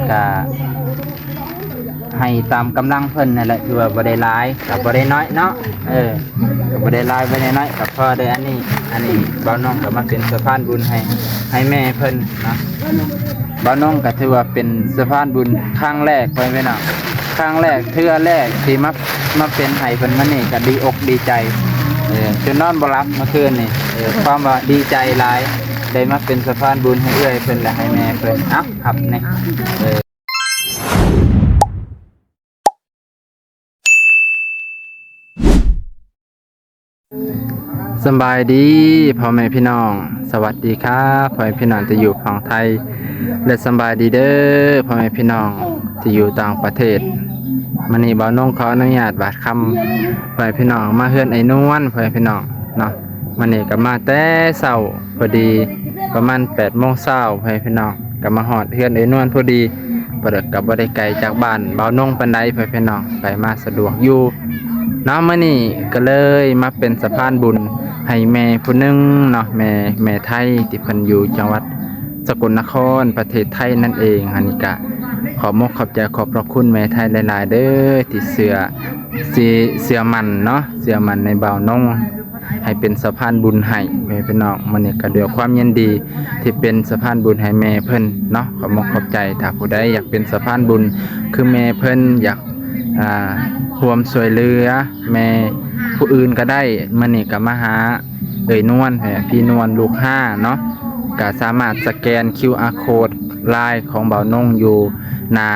ກະໃຫ້ຕາມກຳລັງເພິ່ນນັ້ນແຫຼະ ຖືວ່າບໍ່ໄດ້ຫຼາຍ ກະບໍ່ໄດ້ນ້ອຍເນາະ ເອີ ກະບໍ່ໄດ້ຫຼາຍ ບໍ່ໄດ້ນ້ອຍ ກະພໍໄດ້ອັນນີ້ ອັນນີ້ບ່າວນົງກະມາເປັນສະພານບຸນໃຫ້ ໃຫ້ແມ່ເພິ່ນເນາະ. ບ່າວນົງກະຖືວ່າເປັນສະພານບຸນຄັ້ງແລກ ພໍ່ແມ່ພີ່ນ້ອງ ຄັ້ງແລກ ເທື່ອແລກທີ່ມາ ມາເປັນໃຫ້ເພິ່ນ ມື້ນີ້ກະດີອົກດີໃຈ ເອີ ຈົນນອນບໍ່ຫຼັບເມື່ອຄືນນີ້ ເອີ ຄວາມວ່າດີໃຈຫຼາຍ ໄດ້ມາເປັນສະພານບຸນໃຫ້ເອື້ອຍເພິ່ນ ແລະ ໃຫ້ແມ່ເພິ່ນ. ເອົ້າ ຮັບແນ່ ເອີ. ສະບາຍດີພໍ່ແມ່ພີ່ນ້ອງ ສະຫວັດດີຄັບພໍ່ແມ່ພີ່ນ້ອງທີ່ຢູ່ຝັ່ງໄທ ແລະ ສະບາຍດີເດີພໍ່ແມ່ພີ່ນ້ອງທີ່ຢູ່ຕ່າງປະເທດ. ມື້ນີ້ບ່າວນົງຂໍອະນຸຍາດບາດຄຳ ພໍ່ແມ່ພີ່ນ້ອງ ມາເຮືອນໄອ້ນວນ ພໍ່ແມ່ພີ່ນ້ອງເນາະ. ມື້ນີ້ກະມາແຕ່ເຊົ້າ ພໍດີປະມານແປດໂມງເຊົ້າ ພໍ່ແມ່ພີ່ນ້ອງ ກະມາຮອດເຮືອນເອື້ອຍນວນພໍດີ ບໍ່ໄດ້ ກະບໍ່ໄດ້ໄກຈາກບ້ານບ່າວນົງປານໃດ ພໍ່ແມ່ພີ່ນ້ອງ ໄປມາສະດວກຢູ່ເນາະ. ມື້ນີ້ກະເລີຍມາເປັນສະພານບຸນໃຫ້ແມ່ຜູ້ໜຶ່ງເນາະ ແມ່ ແມ່ໄທ ທີ່ເພິ່ນຢູ່ຈັງຫວັດສະກົນນະຄອນ ປະເທດໄທນັ້ນເອງ. ອັນນີ້ກະຂອບອົກຂອບໃຈຂອບພະຄຸນແມ່ໄທຫຼາຍໆເດີ ທີ່ເຊື່ອ ທີ່ເຊື່ອໝັ້ນເນາະ ເຊື່ອໝັ້ນໃນບ່າວນົງ ໃຫ້ເປັນສະພານບຸນໃຫ້ ພໍ່ແມ່ພີ່ນ້ອງ. ມື້ນີ້ກະດ້ວຍຄວາມຍິນດີທີ່ເປັນສະພານບຸນໃຫ້ແມ່ເພິ່ນເນາະ ຂອບອົກຂອບໃຈ. ຖ້າຜູ້ໃດຢາກເປັນສະພານບຸນຄືແມ່ເພິ່ນ ຢາກ ອ່າ ຮ່ວມຊ່ວຍເຫຼືອແມ່ຜູ້ອື່ນກະໄດ້ ມື້ນີ້ກະມາຫາເອື້ອຍນວນ ພີ່ນວນລູກຫ້າເນາະ ກະສາມາດສະແກນຄິວອາໂຄດລາຍຂອງບ່າວນົງຢູ່ໜ້າ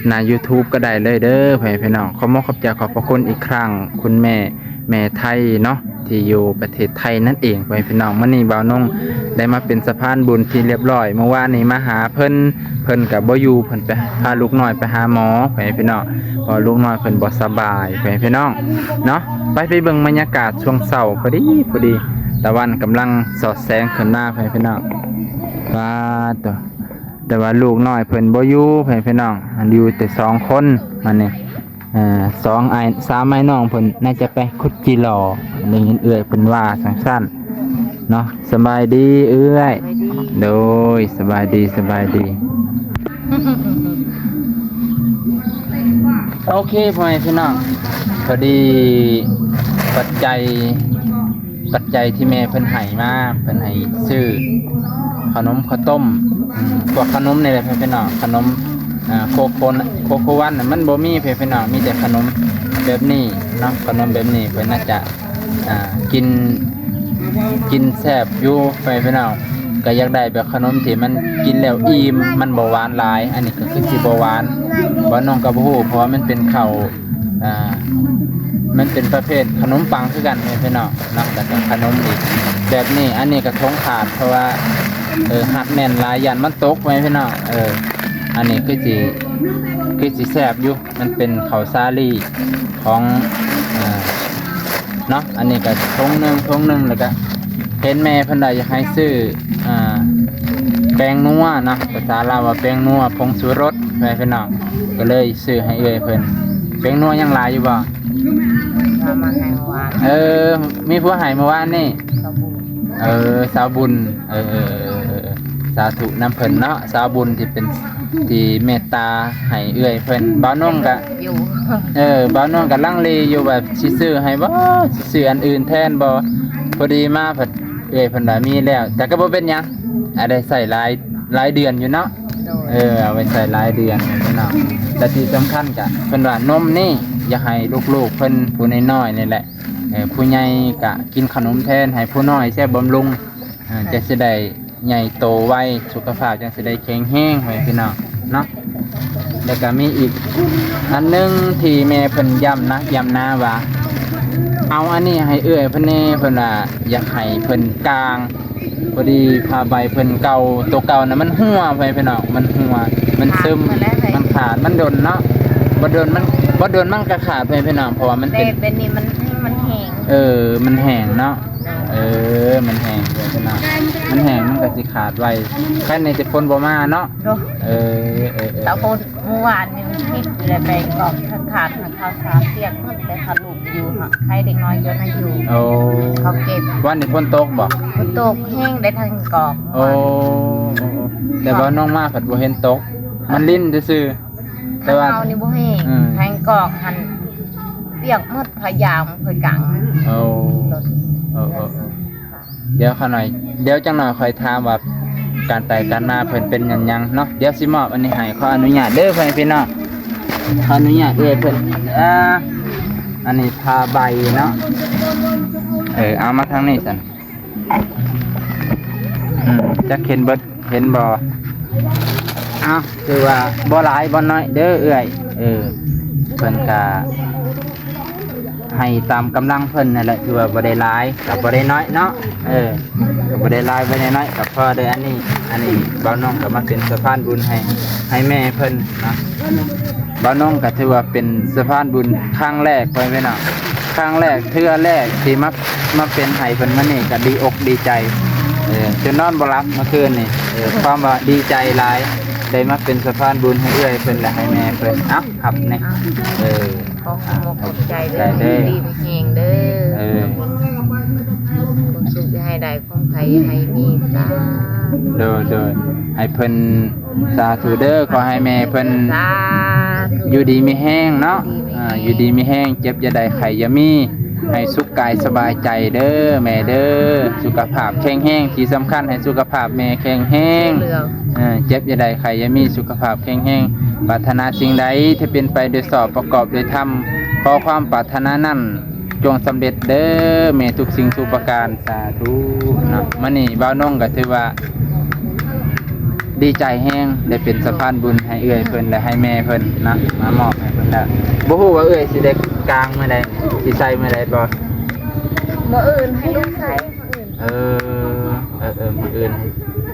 ໜ້າຢູທູບກະໄດ້ເລີຍເດີ ພໍ່ແມ່ພີ່ນ້ອງ. ຂອບອົກຂອບໃຈຂອບພະຄຸນອີກຄັ້ງ ຄຸນແມ່ ແມ່ໄທເນາະ ທີ່ຢູ່ປະເທດໄທນັ້ນເອງ ພໍ່ແມ່ພີ່ນ້ອງ. ມື້ນີ້ບ່າວນົງໄດ້ມາເປັນສະພານບຸນທີ່ຮຽບຮ້ອຍ ມື້ວານນີ້ມາຫາເພິ່ນ ເພິ່ນກະບໍ່ຢູ່ ເພິ່ນໄປພາລູກນ້ອຍໄປຫາໝໍ ພໍ່ແມ່ພີ່ນ້ອງ ເພາະລູກນ້ອຍເພິ່ນບໍ່ສະບາຍ ພໍ່ແມ່ພີ່ນ້ອງເນາະ. ໄປ ໄປເບິ່ງບັນຍາກາດຊ່ວງເຊົ້າ ພໍດີ ພໍດີຕາວັນກຳລັງສອດແສງຂຶ້ນມາ ພໍ່ແມ່ພີ່ນ້ອງ. ປາດໂທ້ ແຕ່ວ່າລູກນ້ອຍເພິ່ນບໍ່ຢູ່ ພໍ່ແມ່ພີ່ນ້ອງ ຢູ່ແຕ່ສອງຄົນ ມານີ້ ເອີ ສອງອ້າຍ ສາມອ້າຍນ້ອງເພິ່ນໜ້າຈະໄປຂຸດຈີ່ຫຼໍ່ ໄດ້ຍິນເອື້ອຍເພິ່ນວ່າຈັ່ງຊັ້ນເນາະ. ສະບາຍດີເອື້ອຍ. ໂດຍ ສະບາຍດີ ສະບາຍດີ. ໂອເຄ ພໍ່ແມ່ພີ່ນ້ອງ ພໍດີປັດໄຈ ປັດໄຈທີ່ແມ່ເພິ່ນໃຫ້ມາ ເພິ່ນໃຫ້ຊື້ຂະໜົມເຂົ້າຕົ້ມ ອືມ ພວກຂະໜົມນີ້ແຫຼະ ພີ່ນ້ອງ ຂະໜົມ ອ່າ ໂຄໂຄ ໂຄໂຄວັນນະ ມັນບໍ່ມີ ພີ່ນ້ອງ ມີແຕ່ຂະໜົມແບບນີ້ເນາະ ຂະໜົມແບບນີ້ເພິ່ນໜ້າຈະ ອ່າ ກິນ ກິນແຊບຢູ່ ພີ່ນ້ອງ ກະຢາກໄດ້ແບບຂະໜົມທີ່ມັນກິນແລ້ວອີ່ມ ມັນບໍ່ຫວານຫຼາຍ ອັນນີ້ກະຄືຊິບໍ່ຫວານ ບ່າວນ້ອງກະບໍ່ຮູ້ ເພາະວ່າມັນເປັນເຂົ້າ ອ່າ ມັນເປັນປະເພດຂະໜົມປັງຄືກັນ ພີ່ນ້ອງເນາະ ແລ້ວກະຂະໜົມອີກແບບນີ້. ອັນນີ້ກະຖົງຂາດ ເພາະວ່າ ເອີ ຮັດແໜ້ນຫຼາຍ ຢ້ານມັນຕົກ ພີ່ນ້ອງ ເອີ ອັນນີ້ຄືຊິ ຄືຊິແຊບຢູ່ ມັນເປັນເຂົ້າສາລີຂອງ ເອີ ເນາະ. ອັນນີ້ກະຖົງໜຶ່ງ ຖົງໜຶ່ງ ແລ້ວກະເຫັນແມ່ເພິ່ນວ່າຢາກໃຫ້ຊື້ ອ່າ ແປ້ງນົວເນາະ ພາສາລາວວ່າແປ້ງນົວ ຜົງຊູລົດ ພີ່ນ້ອງ ກະເລີຍ ຊື້ໃຫ້ເອື້ອຍເພິ່ນ. ແປ້ງນົວຍັງຫຼາຍຢູ່ບໍ່? ເອົາມາໃຫ້ເມື່ອວານ. ເອີ ມີຜູ້ໃຫ້ເມື່ອວານນີ້? ສາວບຸນ. ເອີ ສາວບຸນ. ເອີ ເອີ ເອີ ເອີ ສາທຸນຳເພິ່ນເນາະ ສາວບຸນທີ່ເປັນ ທີ່ເມດຕາໃຫ້ເອື້ອຍເພິ່ນ. ບ່າວນົງກະ ຢູ່ ເອີ ບ່າວນົງກະລັງເລຢູ່ວ່າຊິຊື້ໃຫ້ບໍ່ ຊິຊື້ອັນອື່ນແທນບໍ່ ພໍດີມາພັດ ເອື້ອຍເພິ່ນວ່າມີແລ້ວ ແຕ່ກະບໍ່ເປັນຫຍັງ ອາ ໄດ້ໃຊ້ຫຼາຍ ຫຼາຍເດືອນຢູ່ເນາະ. ໂດຍ ເອີ ເອົາໄວ້ໃຊ້ຫຼາຍເດືອນເນາະ. ແລະທີ່ສຳຄັນກະເພິ່ນວ່ານົມນີ້ຢາກໃຫ້ລູກໆເພິ່ນ ຜູ້ນ້ອຍໆນີ້ແຫຼະ ເອີ ຜູ້ໃຫຍ່ກະກິນຂະໜົມແທນ ໃຫ້ຜູ້ນ້ອຍແຊບບຳລຸງ ເອີ ຈັ່ງຊິໄດ້ໃຫຍ່ໂຕໄວ ສຸຂະພາບຈັ່ງຊິໄດ້ແຂງແຮງ ພໍ່ແມ່ພີ່ນ້ອງເນາະ. ແລ້ວກະມີອີກອັນໜຶ່ງທີ່ແມ່ເພິ່ນຢ້ຳນັກຢ້ຳໜາວ່າ ເອົາອັນນີ້ໃຫ້ເອື້ອຍເພິ່ນແດ່ ເພິ່ນວ່າຢາກໃຫ້ເພິ່ນກາງ ພໍດີຜ້າໃບເພິ່ນເກົ່າ ໂຕເກົ່ານະມັນຮົ່ວ ພໍ່ແມ່ພີ່ນ້ອງ ມັນຮົ່ວ ມັນຊຶມ ມັນຂາດ ມັນດົນເນາະ ບໍ່ດົນມັນ ບໍ່ດົນມັນກະຂາດ ພໍ່ແມ່ພີ່ນ້ອງ ເພາະວ່າມັນເປັນ ແບບນີ້ມັນ ມັນແຫ້ງ ເອີ ມັນແຫ້ງເນາະ ເອີ ມັນແຫ້ງ ພີ່ນ້ອງ ມັນແຫ້ງ ມັນກະຊິຂາດໄວ ຄັນນີ້ແຕ່ຝົນບໍ່ມາເນາະ. ໂດຍ ເອີ ເອີ ເອີ ແຕ່ຝົນ ມື້ວານນີ້ມັນຜິດແລ້ວ ແປງກອກຂາດ ເຂົ້າສານປຽກໝົດ ແຕ່ຂະໜົມຢູ່ ໃຫ້ເດັກນ້ອຍຢູ່ນະຢູ່. ໂອ້ ເຂົາເກັບ. ວານນີ້ຝົນຕົກບໍ່? ຝົນຕົກແຮງໄດ້ທັງກອກ. ໂອ້ ແຕ່ວ່ານ້ອງມາພັດບໍ່ເຫັນຕົກ. ມັນລິນຊື່ໆ ແຕ່ວ່າ ເຮົານີ້ບໍ່ແຫ້ງ ອືມ ແຮງກອກຫັ້ນປຽກໝົດ ພະຍາມເຄີຍກາງ ໂອ້ ໂອ້ ໂອ້ ໂອ້ ດຽວຂ້ານ້ອຍ ດຽວຈັກໜ່ອຍຂ້ອຍຖາມວ່າ ການໄປການມາເພິ່ນເປັນຫຍັງຫຍັງເນາະ. ດຽວຊິມອບອັນນີ້ໃຫ້ ຂໍອະນຸຍາດເດີພໍ່ແມ່ພີ່ນ້ອງ ຂໍອະນຸຍາດເອີຍເພິ່ນ ອ່າ ອັນນີ້ຜ້າໃບເນາະ ເອີ ເອົາມາທາງນີ້ຊັ້ນ ອືມ ຈັກເຫັນເບິດ ເຫັນບໍ່? ເອົ້າ ຖືວ່າບໍ່ຫຼາຍບໍ່ນ້ອຍເດີເອື້ອຍ ເອີ ເພິ່ນກະໃຫ້ຕາມກຳລັງເພິ່ນນັ້ນແຫຼະ ຖືວ່າບໍ່ໄດ້ຫຼາຍ ກະບໍ່ໄດ້ນ້ອຍເນາະ ເອີ ກະບໍ່ໄດ້ຫຼາຍບໍ່ໄດ້ນ້ອຍ ກະພໍໄດ້ອັນນີ້ ອັນນີ້ບ່າວນ້ອງກະມາເປັນສະພານບຸນໃຫ້ ໃຫ້ແມ່ເພິ່ນເນາະ. ບ່າວນ້ອງກະຖືວ່າເປັນສະພານບຸນຄັ້ງແລກ ພໍ່ແມ່ພີ່ນ້ອງ ຄັ້ງແລກເທື່ອແລກທີ່ມາ ມາເປັນໃຫ້ເພິ່ນມື້ນີ້ກະດີອົກດີໃຈ ເອີ ຈົນນອນບໍ່ຫຼັບເມື່ອຄືນນີ້ ເອີ ຄວາມວ່າດີໃຈຫຼາຍ ໄດ້ມາເປັນສະພານບຸນໃຫ້ເອື້ອຍເພິ່ນ ແລະ ໃຫ້ແມ່ເພິ່ນ ເອົ້າ ຮັບແນ່ ເອີ ຂອບໃຈເດີ ດີມີແຮງເດີ ເອີ ຄວາມສຸກຢ່າໃຫ້ໄດ້ ຄວາມໄຄຢ່າໃຫ້ມີ ສາທຸ ໂດຍ ໂດຍ ໃຫ້ເພິ່ນ ສາທຸເດີ ຂໍໃຫ້ແມ່ເພິ່ນ ສາທຸ ຢູ່ດີມີແຮງເນາະ ຢູ່ດີມີແຮງ ອ່າ ຢູ່ດີມີແຮງ ເຈັບຢ່າໄດ້ ໄຂ້ຢ່າມີ ໃຫ້ສຸກກາຍສະບາຍໃຈເດີແມ່ເດີ ສຸຂະພາບແຂງແຮງ ທີ່ສຳຄັນໃຫ້ສຸຂະພາບແມ່ແຂງແຮງ ເອີ ເຈັບຢ່າໄດ້ ໄຂ້ຢ່າມີ ສຸຂະພາບແຂງແຮງ ປາດຖະໜາສິ່ງໃດທີ່ເປັນໄປໂດຍຊອບ ປະກອບໂດຍທຳ ຂໍຄວາມປາດຖະໜານັ້ນ ຈົ່ງສຳເລັດເດີແມ່ ທຸກສິ່ງທຸກປະການ ສາທຸເນາະ. ມື້ນີ້ບ່າວນົງກໍຖືວ່າດີໃຈແຮງ ໄດ້ເປັນສະພານບຸນໃຫ້ເອື້ອຍເພິ່ນ ແລະ ໃຫ້ແມ່ເພິ່ນເນາະ ມາມອບໃຫ້ເພິ່ນແລ້ວ. ບໍ່ຮູ້ວ່າເອື້ອຍຊິໄດ້ກາງມື້ໃດ ຊິໃສ່ມື້ໃດບໍ່? ມື້ອື່ນໃຫ້ລູກໃສ່ ມື້ອື່ນ ເອີ ເອີ ເອີ ມື້ອື່ນ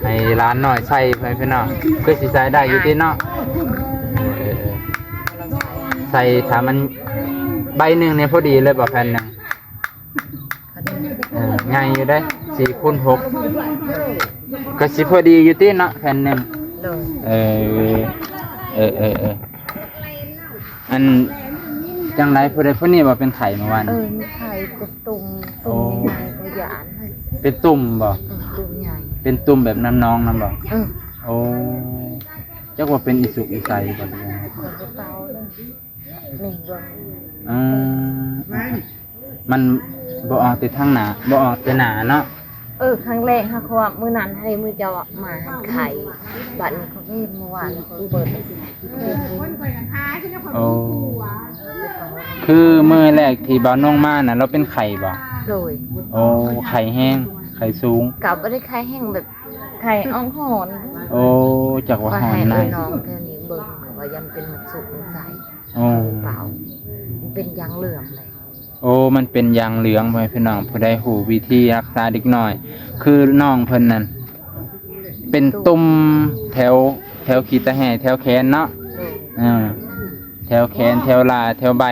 ໃຫ້ຫຼານນ້ອຍໃສ່ ໃຫ້ພີ່ນ້ອງ ຄືຊິໃສ່ໄດ້ຢູ່ຕິເນາະ ເອີ ເອີ ເອີ ໃສ່ ຖ້າມັນໃບໜຶ່ງນີ້ພໍດີເລີຍບໍ່ ແຜ່ນໜຶ່ງ? ເອີ ໃຫຍ່ຢູ່ເດ້ ສີ່ຄູນຫົກ ກໍຊິພໍດີຢູ່ຕິເນາະ ແຜ່ນໜຶ່ງ. ໂດຍ ເອີ ເອີ ເອີ ເອີ ອັນ ຈັ່ງໃດ ຜູ້ໃດຜູ້ນີ້ບໍ່ເປັນໄຂ້ມື້ວານ? ເອີ ມີໄຂ້ ເປັນຕຸ່ມ ຕຸ່ມໃຫຍ່ໆ ກໍຢ້ານ ເປັນຕຸ່ມບໍ່? ເອີ ຕຸ່ມໃຫຍ່ ເປັນຕຸ່ມແບບນ້ຳນອງນຳບໍ່? ເອີ ໂອ້ ຈັກວ່າເປັນອີສຸກອີໃສບໍ່? ເອີ ເອີ ມັນບໍ່ອອກແຕ່ທາງໜ້າ ບໍ່ອອກແຕ່ໜ້າເນາະ. ເອີ ຄັ້ງແລກເຮົາ ເພາະວ່າມື້ນັ້ນຫັ້ນເດ້ ມື້ເຈົ້າມາຫັ້ນໄຂ້ ບາດນີ້ເຂົາເຫັນ ເມື່ອວານເຂົາເປີດ ໂອ້ ຄືມື້ແລກທີ່ບ່າວນົງມານະ ລາວເປັນໄຂ້ບໍ່? ໂດຍ ໂອ້ ໄຂ້ແຮງ ໄຂ້ສູງ ກໍບໍ່ໄດ້ໄຂ້ແຮງ ແບບໄຂ້ອອກຮ້ອນ. ໂອ້ ຈັກວ່າຮ້ອນນະ ນ້ອງແຖວນີ້ເບິ່ງ ເຂົາວ່າຢ້ານເປັນໝົກສຸກໝົກໃສ. ໂອ້ ເປົ່າ ມັນເປັນຢາງເຫຼືອງເລີຍ. ໂອ້ ມັນເປັນຢາງເຫຼືອງ ພໍ່ແມ່ພີ່ນ້ອງ ຜູ້ໃດຮູ້ວິທີຮັກສາເດັກນ້ອຍ ຄືນ້ອງເພິ່ນນັ້ນ ເປັນຕຸ່ມແຖວ ແຖວຂີ້ຕາແຮ່ ແຖວແຂນເນາະ ເອີ ແຖວແຂນ ແຖວຫຼ້າ ແຖວໃບ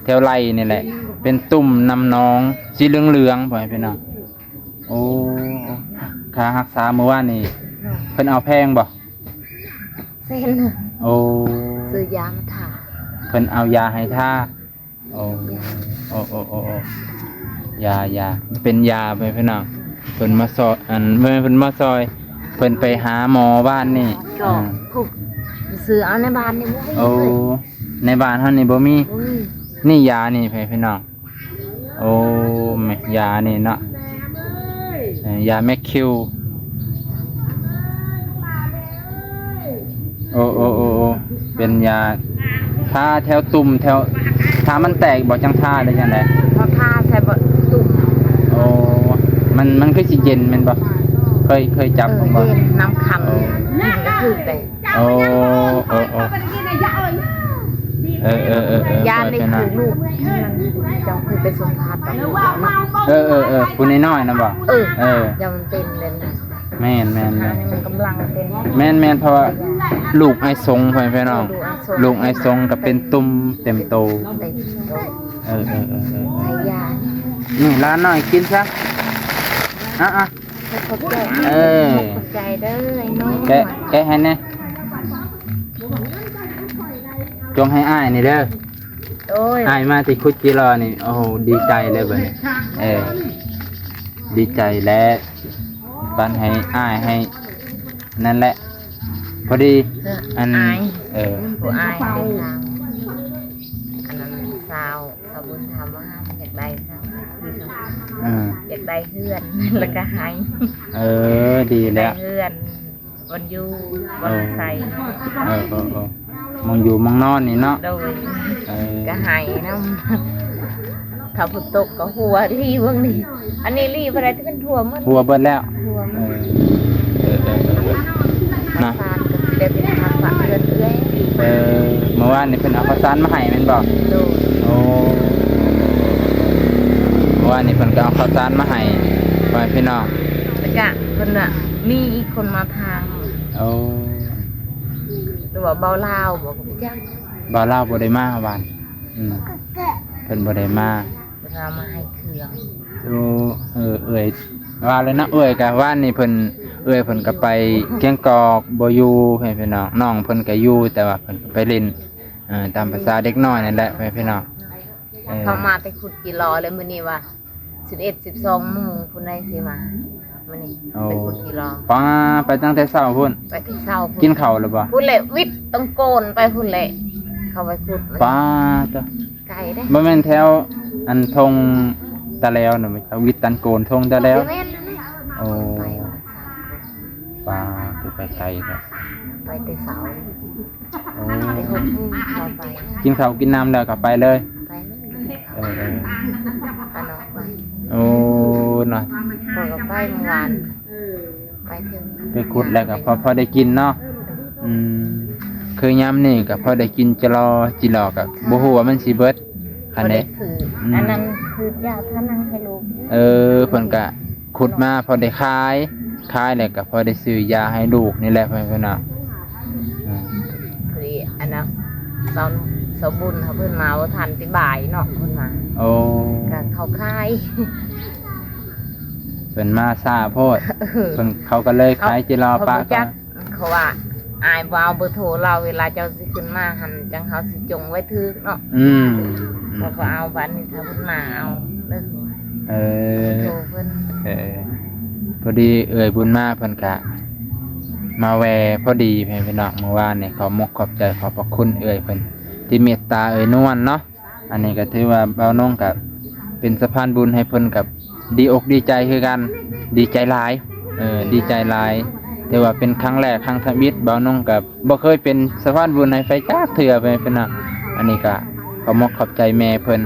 ແຖວໄຫຼ່ນີ້ແຫຼະ ເປັນຕຸ່ມນ້ຳໜອງສີເຫຼືອງໆ ພໍ່ແມ່ພີ່ນ້ອງ. ໂອ້ ຄ່າຮັກສາມື້ວານນີ້ ເພິ່ນເອົາແພງບໍ່? ແສນໜຶ່ງ. ໂອ້ ຊື້ຢາມາທາ ເພິ່ນເອົາຢາໃຫ້ທາ. ໂອ້ ໂອ້ ໂອ້ ໂອ້ ຢາ ຢາ ເປັນຢາ ພໍ່ແມ່ພີ່ນ້ອງ ເພິ່ນມາຊອຍ ອັນ ເພິ່ນ ເພິ່ນມາຊອຍ ເພິ່ນໄປຫາໝໍວານນີ້ ກໍ ອ່າ ຜູ້ຊື້ເອົາໃນບ້ານນີ້ບໍ່ມີ. ໂອ້ ໃນບ້ານເຮົານີ້ບໍ່ມີ ບໍ່ມີ. ນີ້ຢານີ້ ພໍ່ແມ່ພີ່ນ້ອງ ໂອ້ ແມ່ນຢານີ້ເນາະ ເອີ ຢາແມັກຄິວ. ໂອ້ ໂອ້ ໂອ້ ໂອ້ ເປັນຢາທາແຖວຕຸ່ມແຖວ ຖ້າມັນແຕກບໍ່ ຈັ່ງທາ ຫຼືຈັ່ງໃດ? ເຮົາທາໃສ່ ບໍ່ ຕຸ່ມ. ໂອ້ ມັນ ມັນຄືຊິເຢັນແມ່ນບໍ່? ເຄີຍ ເຄີຍຈັບ ເອີ ເບິ່ງບໍ່? ເຢັນ ນ້ຳຄັນ ໂອ້ ກິນກໍຖືກເດ້. ໂອ້ ໂອ້ ໂອ້ ເອີ ເອີ ເອີ ເອີ ຢານີ້ຄືລູກມັນ ເຈົ້າເຄີຍໄປສົມພາດກັບເຂົາເນາະ. ເອີ ເອີ ເອີ ຜູ້ນ້ອຍໆນະບໍ່? ເອີ ເອີ ຢ່າມັນເປັນແບບນັ້ນ. ແມ່ນໆໆ ອັນນີ້ມັນກຳລັງເປັນ. ແມ່ນໆ ເພາະວ່າລູກອ້າຍສົງ ພໍ່ແມ່ພີ່ນ້ອງ ເອີ ລູກອ້າຍສົງ ລູກອ້າຍສົງກໍເປັນຕຸ່ມເຕັມໂຕ. ເຕັມໂຕ. ເອີ ເອີ ເອີ ເອີ ໃສ່ຢາ. ນີ້ຫຼານນ້ອຍກິນຊະ. ອ່ະ ອ່ະ ຂອບໃຈ ເອີ ຂອບໃຈເດີອ້າຍນ້ອຍ. ແກະ ແກະໃຫ້ແດ່. ຈົ່ງໃຫ້ອ້າຍນີ້ເດີ. ໂອ້ຍ ອ້າຍມາທີ່ຂຸດຈີ່ລໍນີ້ ໂອ້ໂຫ ດີໃຈເລີຍບັດນີ້. ເອີ ດີໃຈແຫຼະ ປັນໃຫ້ອ້າຍ ໃຫ້ ນັ້ນແຫຼະ. ພໍດີ ເອີ ອັນ ອ້າຍ ເອີ ຜູ້ອ້າຍເປັນລາວ ອັນນັ້ນຊາວ ຊາວບຸນຖາມວ່າຢາກໄດ້ຊາວ ເອີ ຢາກໄດ້ເຮືອນ ແລ້ວກໍໃຫ້ ເອີ ດີແລ້ວ ໄດ້ເຮືອນ ບ່ອນຢູ່ ເອີ ບ່ອນໃສ່ ເອີ ເອີ ເອີ ໝ່ອງຢູ່ໝ່ອງນອນນີ້ເນາະ ໂດຍ ເອີ ກໍໃຫ້ນຳ ຖ້າຝົນຕົກກໍຮົ່ວລີ້ເບິ່ງນີ້ ອັນນີ້ລີ້ບໍ່ໄດ້ ແຕ່ມັນຮົ່ວໝົດ ຮົ່ວເບິດແລ້ວ ຮົ່ວໝົດ ເອີ ເອີ ເອີ ເອີ ເອີ ນະ ເຂົ້າສານກໍຊິໄດ້ໄປທາງພາກເຮືອນເອື້ອຍ ເອີ ເມື່ອວານນີ້ເພິ່ນເອົາເຂົ້າສານມາໃຫ້ແມ່ນບໍ່? ໂດຍ ໂອ້ ເມື່ອວານນີ້ເພິ່ນກໍເອົາເຂົ້າສານມາໃຫ້ ພໍ່ແມ່ພີ່ນ້ອງ ແລ້ວກະເພິ່ນວ່າມີອີກຄົນມາທາງ ໂອ້ ຫຼືວ່າເບົາລາວບໍ່ ກໍບໍ່ຈັກ ເບົາລາວບໍ່ໄດ້ມາວານ ອືມ ເພິ່ນບໍ່ໄດ້ມາ ເພິ່ນວ່າມາໃຫ້ເຄື່ອງ ໂອ້ ເອີ ເອື້ອຍວ່າແລ້ວເນາະ ເອື້ອຍກະວານນີ້ເພິ່ນ ເອື້ອຍເພິ່ນກະໄປກຽງກອກບໍ່ຢູ່ ພີ່ນ້ອງ ນ້ອງເພິ່ນກະຢູ່ ແຕ່ວ່າເພິ່ນໄປຫຼິ້ນ ເອີ ຕາມພາສາເດັກນ້ອຍນັ້ນແຫຼະ ພີ່ນ້ອງ ເອີ ເຂົາມາແຕ່ຂຸດຈີລໍ ແລ້ວມື້ນີ້ວ່າ ສິບເອັດ ສິບສອງໂມງພຸ້ນໃດຊິມາ ມື້ນີ້ ໂອ້ ໄປຂຸດຈີລໍ ປ້າ ໄປຕັ້ງແຕ່ເຊົ້າພຸ້ນ ໄປແຕ່ເຊົ້າພຸ້ນ ກິນເຂົ້າແລ້ວບໍ່? ພຸ້ນແຫຼະ ວິດຕັງໂກນໄປພຸ້ນແຫຼະ ເຂົາໄປຂຸດ ປ້າ ເຈົ້າ ໄກເດ້ ບໍ່ແມ່ນແຖວອັນທົ່ງຕາແລວນະ ວິດຕັງໂກນທົ່ງຕາແລວ ແມ່ນແລ້ວ ໂອ້ ໄປ ປ້າ ຄືໄປໄກແທ້ ໄປແຕ່ເຊົ້າ ໂອ້ ໄປຫົກໂມງເຂົາໄປ ກິນເຂົ້າກິນນ້ຳແລ້ວກໍໄປເລີຍ ໄປເລີຍ ເອີ ເອີ ກະນອກໄປ ໂອ້ ເນາະ ຂ້ອຍກໍໄປມື້ວານ ໄປເຖິງ ໄປຂຸດແລ້ວກໍພໍ ພໍໄດ້ກິນເນາະ ອືມ ຄືຍາມນີ້ກໍພໍໄດ້ກິນຈະລໍ ຈິລໍກໍບໍ່ຮູ້ວ່າມັນຊິເບິດ ຄັນ ພໍໄດ້ ໄດ້ຊື້ ອືມ ອັນນັ້ນຊື້ຢາທາໜັງໃຫ້ລູກ ເອີ ເພິ່ນກະຂຸດມາພໍໄດ້ຂາຍ ຂາຍແລ້ວກໍພໍໄດ້ຊື້ຢາໃຫ້ລູກນີ້ແຫຼະ ພໍ່ແມ່ພີ່ນ້ອງ ອືມ ພໍດີອັນນັ້ນ ຕອນສາວບຸນເຂົາເພິ່ນມາບໍ່ທັນ ແຕ່ບ່າຍເນາະເພິ່ນມາ ໂອ້ ກະເຂົາຂາຍ ເພິ່ນມາຊ້າໂພດ ເອີ ເພິ່ນ ເຂົາກໍເລີຍຂາຍຈິລໍປະ ເຂົາບໍ່ຈັກ ເຂົາວ່າ ອ້າຍບໍ່ເອົາເບີໂທລາວ ເວລາເຈົ້າຊິຂຶ້ນມາຫັ້ນ ຈັ່ງເຮົາຊິຈົ່ງໄວ້ຖືກເນາະ ອືມ ເຂົາກໍເອົາ ບາດນີ້ຖ້າເພິ່ນມາເອົາເດີ ເອີ ເບີໂທເພິ່ນ ເອີ ພໍດີເອື້ອຍບຸນມາເພິ່ນກະມາແວ່ພໍດີ ພີ່ນ້ອງ ມື້ວານນີ້ ຂອບມົກຂອບໃຈຂອບພະຄຸນເອື້ອຍເພິ່ນທີ່ເມດຕາເອື້ອຍນວນເນາະ ອັນນີ້ກໍຖືວ່າບ່າວນົງກໍເປັນສະພານບຸນໃຫ້ເພິ່ນ ກໍດີອົກດີໃຈຄືກັນ ດີໃຈຫຼາຍ ເອີ ດີໃຈຫຼາຍ ຖືວ່າເປັນຄັ້ງແລກຄັ້ງທຳອິດ ບ່າວນົງກໍບໍ່ເຄີຍເປັນສະພານບຸນໃຫ້ໃຜຈັກເທື່ອ ເປັນ ເປັນນະ ອັນນີ້ກໍຂອບມົກຂອບໃຈແມ່ເພິ່ນ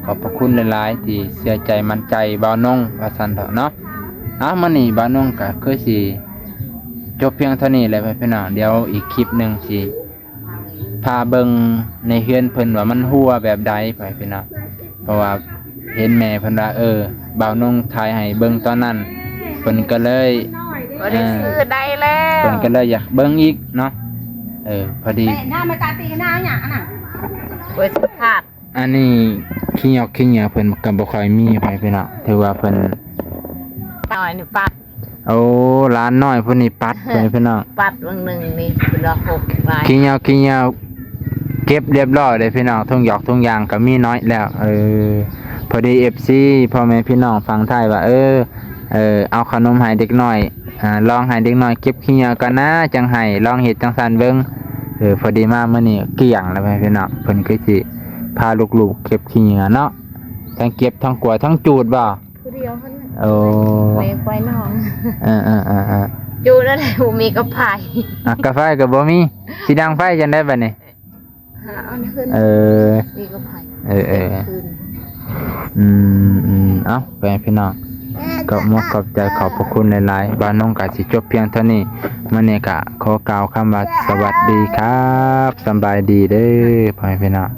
ຂອບພະຄຸນຫຼາຍໆ ທີ່ເຊື່ອໃຈໝັ້ນໃຈບ່າວນົງ ວ່າຊັ້ນເຖາະເນາະ. ເອົາ ມື້ນີ້ບ່າວນົງກໍຄືຊິຈົບພຽງເທົ່ານີ້ແຫຼະ ພີ່ນ້ອງ ດຽວອີກຄລິບໜຶ່ງຊິ ພາເບິ່ງໃນເຮືອນເພິ່ນວ່າມັນຮົ່ວແບບໃດ ພໍ່ແມ່ພີ່ນ້ອງ ເພາະວ່າເຫັນແມ່ເພິ່ນວ່າ ເອີ ບ່າວນົງຖ່າຍໃຫ້ເບິ່ງຕອນນັ້ນ ເພິ່ນກໍເລີຍ ບໍ່ໄດ້ຊື້ ເອີ ໄດ້ແລ້ວ ເພິ່ນກໍເລີຍຢາກເບິ່ງອີກເນາະ ເອີ ພໍດີ ໄດ້ນະ ມາຕາຕີນະຫຍັງອັນນັ້ນ ໂອ້ຍ ສະພາບ ອັນນີ້ຂີ້ຫຍອກຂີ້ເຫຍື້ອເພິ່ນກໍບໍ່ຄ່ອຍມີ ພໍ່ແມ່ພີ່ນ້ອງ ຖືວ່າເພິ່ນ ນ້ອຍນີ້ປັດ ໂອ້ ຫຼານນ້ອຍຜູ້ນີ້ປັດ ເອີ ພີ່ນ້ອງ ປັດເບິ່ງໜຶ່ງນີ້ເປັນວ່າຫົກລາຍ ຂີ້ເຫຍື້ອຂີ້ເຫຍື້ອເກັບລຽບຮ້ອຍເດ້ພີ່ນ້ອງ ທຸງຫຍອກທຸງຢາງກໍມີນ້ອຍແລ້ວ ເອີ ພໍດີເອັຟຊີ ພໍ່ແມ່ພີ່ນ້ອງຝັ່ງໄທວ່າ ເອີ ເອີ ເອົາຂະໜົມໃຫ້ເດັກນ້ອຍ ອາ ລອງໃຫ້ເດັກນ້ອຍເກັບຂີ້ເຫຍື້ອກ່ອນນາ ຈັ່ງໃຫ້ ລອງເຮັດຈັ່ງຊັ້ນເບິ່ງ ເອີ ພໍດີມາມື້ນີ້ກ້ຽງແລ້ວພີ່ນ້ອງ ເພິ່ນຄືຊິພາລູກໆເກັບຂີ້ເຫຍື້ອເນາະ ທັງເກັບທັງກວາດທັງຈູດບໍ່? ຜູ້ດຽວຫັ້ນ ໂອ້ ແມ່ຄວາຍນ້ອງ ເອີໆໆໆ ຢູ່ນັ້ນແຫຼະ ບໍ່ມີກັບໃຜ ອ່ະ ກັບໃຜກໍບໍ່ມີ ຊິດັງໄຟຈັ່ງໃດບັດນີ້ ຫາເອົາໃນເຮືອນ ເອີ ມີກັບໃຜ ເອີໆ ຄືນ ອືມໆ ເອົ້າ ໄປພີ່ນ້ອງ ຂອບມົກຂອບໃຈຂອບພະຄຸນຫຼາຍໆ ບ່າວນົງກໍຊິຈົບພຽງເທົ່ານີ້ ມື້ນີ້ກໍຂໍກ່າວຄຳວ່າ ສະຫວັດດີຄັບ ສະບາຍດີເດີ ພໍ່ແມ່ພີ່ນ້ອງ.